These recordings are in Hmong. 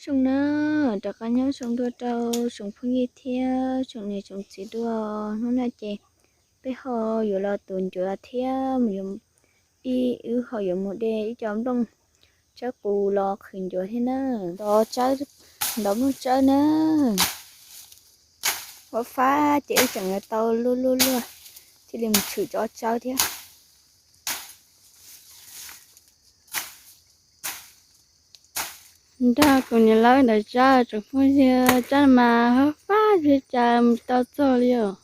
Zoo na, rov qab nyob zoo dua rau tsoom phooj ywg thiab tsoom niam tsoom txiv dua. Hnub no ces peb ho yuav los tua ncuav thiab, ib wb ho yuav mus de ib co nplooj tsawb qus los qhwv ncuav thiab na. Ntov tsawb, ntov nplooj tsawb na. Fab fab ces wb tseem yuav tau luaj luaj luaj thiaj li mus tshwm tsob tsawb thiab. Nrog kuv niam lawv ntawm tsawb tsoom phooj ywg, tsawb mas fab fab tsis cas mus tau txog li os.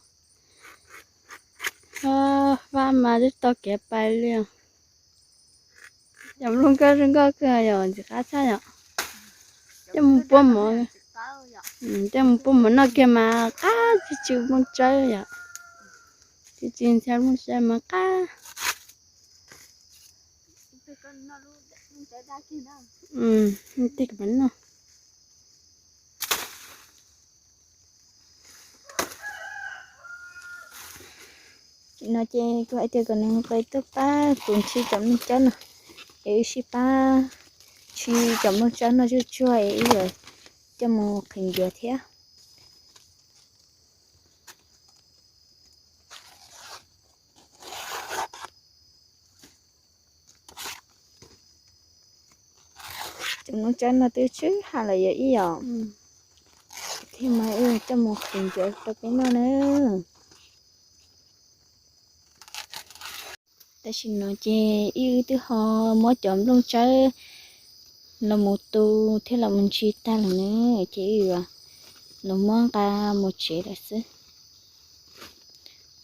Fab fab mas twb tau kev pais li os. Cov nplooj nkauj zoo nkauj kawg yom, ntxim qab tshaj yom. Coj mus puab mov, coj mus puab mov noj kiag mas qab tsis tshwm nplooj tsawb yom. Tsis tshwm nplooj tsawb mas qab. Tej no ces kuv hais tias kom nws qe tuaj pab kuv ntsib cov nplooj tsawb no, es wb sib pab ntsib cov nplooj tsawb no tsuag tsuag es wb yuav coj mus qhwv ncuav thiab. Cov nplooj tsawb no twb tsw ha lawm yog ib yom. Thiaj mas wb coj mus qhwv ncuav rau peb noj na. Tam sim no ces ib wb twb ho muab cov nplooj tsawb los mus tu thiab los mus ntsis tag lawm na, ces wb los muab nqa mus tsev lawm xwb.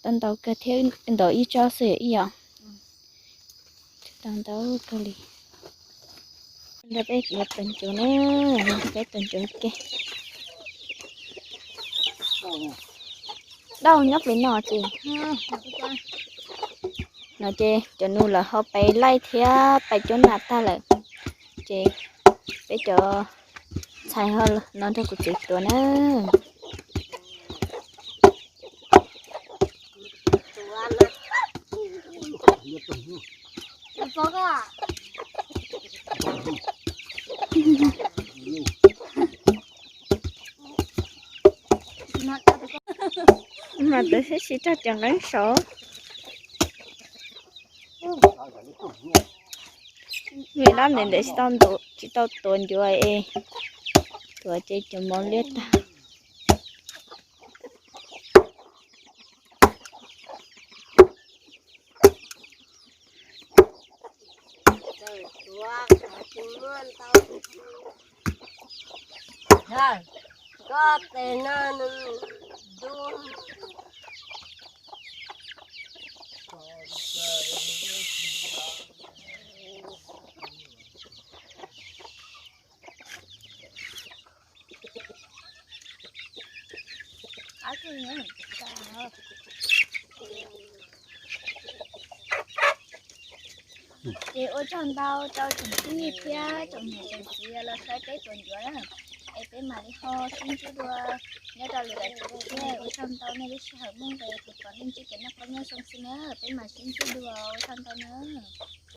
Tau ntau kawg thiab, ntov ib tsob xwb ib yom. Tau ntau kawg li. Nrog peb yuav tus ncuav na, nrog peb tus ncuav ke. Dauj nyob pem no ces, no ces cov nus lawv ho pais laij thiab pais cuab nas tag lawm, ces peb cov ntxhais ho los nrog kuv txiv tuav na. Mas tuav sib sib rau cov nqeeb saud. Vim dab ntawd ntawd tsis tau tuav ncuav es tuav ces cov mov liab tag. Koj tes no nws dub. Ces ua tsaug ntau rau tsoom phooj ywg thiab tsoom niam tsoom txiv los saib peb tuav ncuav na, es peb mam li ho sib ntsib dua nyob rau lwm daim video thiab. Ua tsaug ntau nej lub sij hawm muaj nqis kuv kom nej ntsib kev noj qab nyob zoo xwb na, peb mam sib ntsib dua, ua tsaug ntau na.